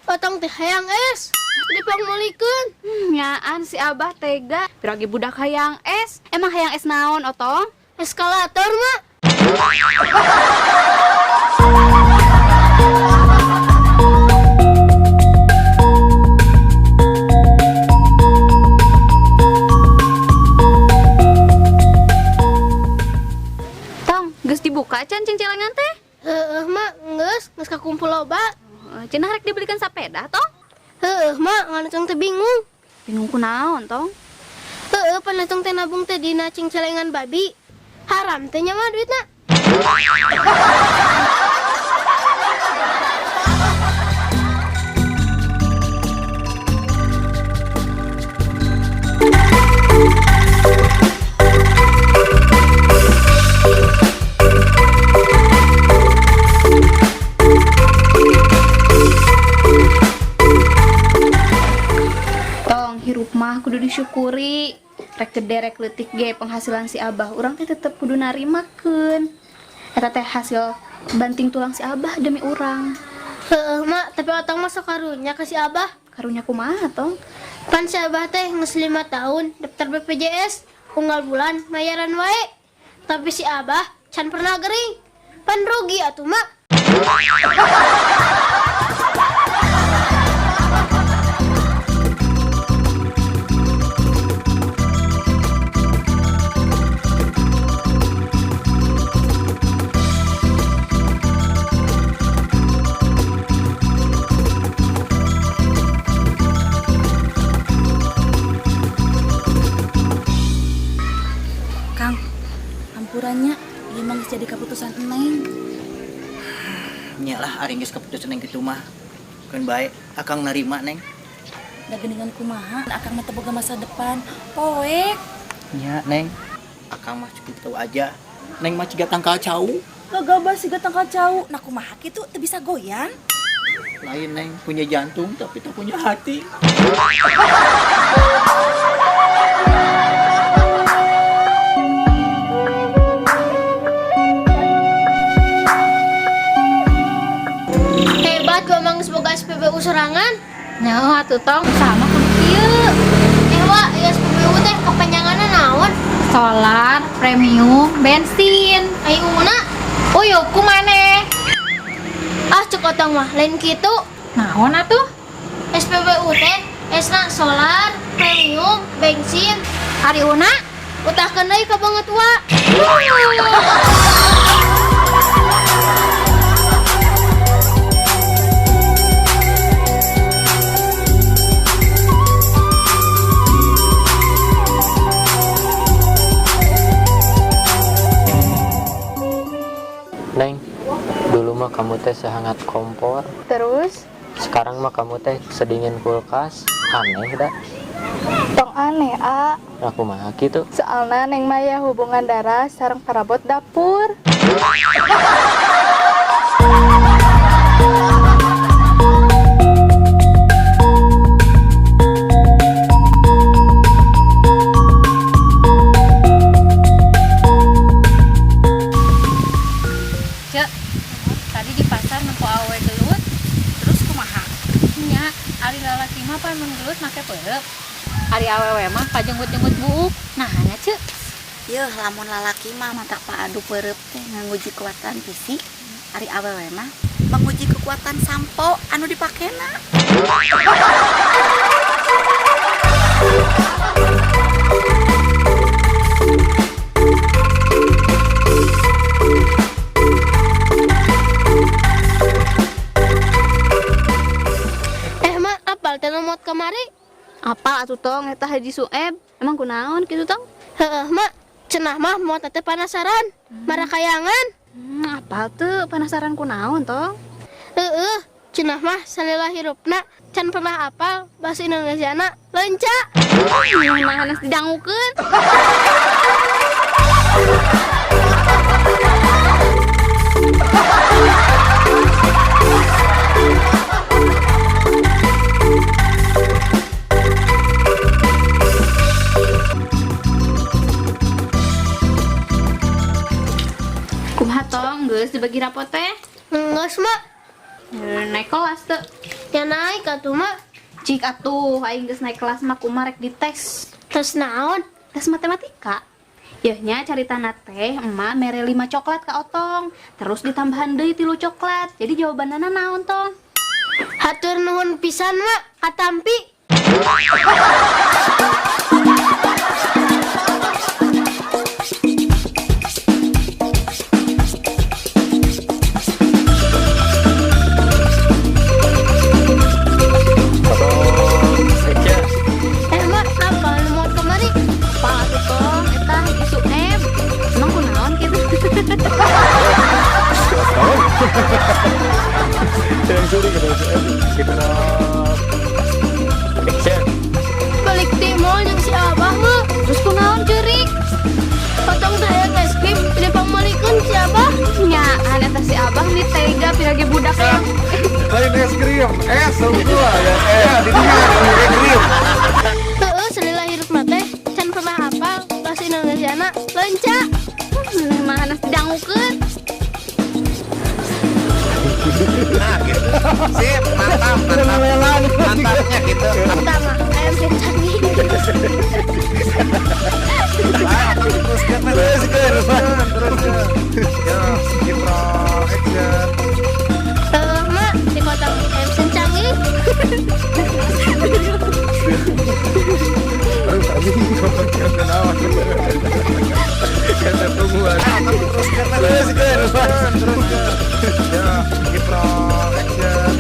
Otong teh hayang es. Dipangmeulikeun. Nyaan si Abah tega. Piragi budak hayang es. Emang hayang es naon, Otong? Eskalator, Mak. Tong, geus dibuka can cingcelengan teh? Heeh, Mak, geus, geus kakumpul loba. Cenah rek dibelikan sapeda, Tong? Heeh, Mak, ngan Otong teh bingung. Bingung kunaon, Tong? Heeh, pan Otong teh nabung teh dina cingcelengan babi. Haram teh nya mah duitna. Tong, hirup mah kudu disyukuri. Rek gede rek leutik ge penghasilan si Abah, urang teh tetep kudu narimakeun. Eta teh hasil banting tulang si Abah demi urang. Heeh, Mak, tapi Otong mah sok karunya ka si Abah. Karunya kumaha, Tong? Pan si Abah teh geus 5 tahun daftar BPJS, unggal bulan mayaran wae. Tapi si Abah can pernah gering. Pan rugi atuh, Mak. Kang, ampurannya ieu mah geus jadi keputusan Neng. Nya lah, ari geus keputusan Neng kitu mah. Keun bae akang narima, Neng. Da geuningan kumaha akang mah teu boga masa depan. Poek. Nya, Neng. Akang mah cukup tahu aja. Neng mah ciga tangkal cau. Gagabah siga tangkal cau. Nah kumaha kitu teu bisa goyang. Lain, Neng, punya jantung tapi tak punya hati. Hebat gua mah geus boga SPBU sorangan. Nyaho atuh, Tong, sama kudu kieu. Eh, Wak, ieu SPBU teh kepanjanganna naon? Solar, premium, bensin. Ai una? Uyup ku maneh. Ah, cek Otong mah lain kitu. Naon atuh? SPBU teh esna solar, premium, bensin. Ari una? Utahkeun deui ka banget, Wak. Neng, dulu mah kamu teh sehangat kompor. Terus? Sekarang mah kamu teh sedingin kulkas. Aneh dah. Tong aneh, A. Aku mah gitu. Soalna Neng mah ya hubungan darah sareng parabot dapur. Cek, tadi di pasar nempo awewe gelut. Terus kumaha? Nya, ari lalaki mah pan mun gelut make peureub. Ari awewe mah kajenggut-jenggut buuk. Nah, nya Cek. Yeuh, lamun lalaki mah matak paadu peureub teh nganguji kekuatan fisik, ari awewe mah menguji kekuatan sampo anu dipakena. Mak, apal teh nu maot kamari? Apal atuh, Tong, eta Haji Sueb. Emang kunaon kitu, Tong? Heeh, Mak. Cenah mah maot teh penasaran, marakayangan. Apal teu penasaran kunaon, Tong? Heeh, cenah mah salila hirupna can pernah apal bahasa Indonesiana lenca. Nah, hanes didangukeun. Kumaha, Tong, geus dibagi rapot teh? Geus, Mak. Naik kelas teu? Ya naik atuh, Mak. Cik atuh aing geus naik kelas mah kumaha rek dites. Tes naon? Tes matematika. Yeuh nya caritana teh emak mere 5 coklat ka Otong, terus ditambahan deui 3 coklat. Jadi jawabanana naon, Tong? Hatur nuhun pisan, Mak. Katampi. Action. Eh, Mak, apa nu mau kemari? Apa atuh, Tong? Eta isu M. Emang kunaon kitu? Sedang curi gitu. Kita Action. Balik ti mall jeung si Abah, Mak. Terus kunaon ceurik? Potong teh hayang es krim, dipangmeulikeun si Abah. Nyaan eta si Abah nih tega pirage budak yang lain es krim, es semua ya. Di dia es krim. Heeh, selila hirup mah teh can pernah hafal bahasa Indonesiana. Lenca. Mah anas didangukeun. Nah, gitu. Sip, mantap, mantap. Mantapnya gitu. Pertama, ayam kencang. Ah, teruskan, Teruskan, teruskan. Yo, Gipro, action. Heeh, Mak, di kota ayam sencangi. Aduh, anjing, kau kenawan. Kata tungguan. Teruskan, Teruskan, teruskan, teruskan. Yo, Gipro, action.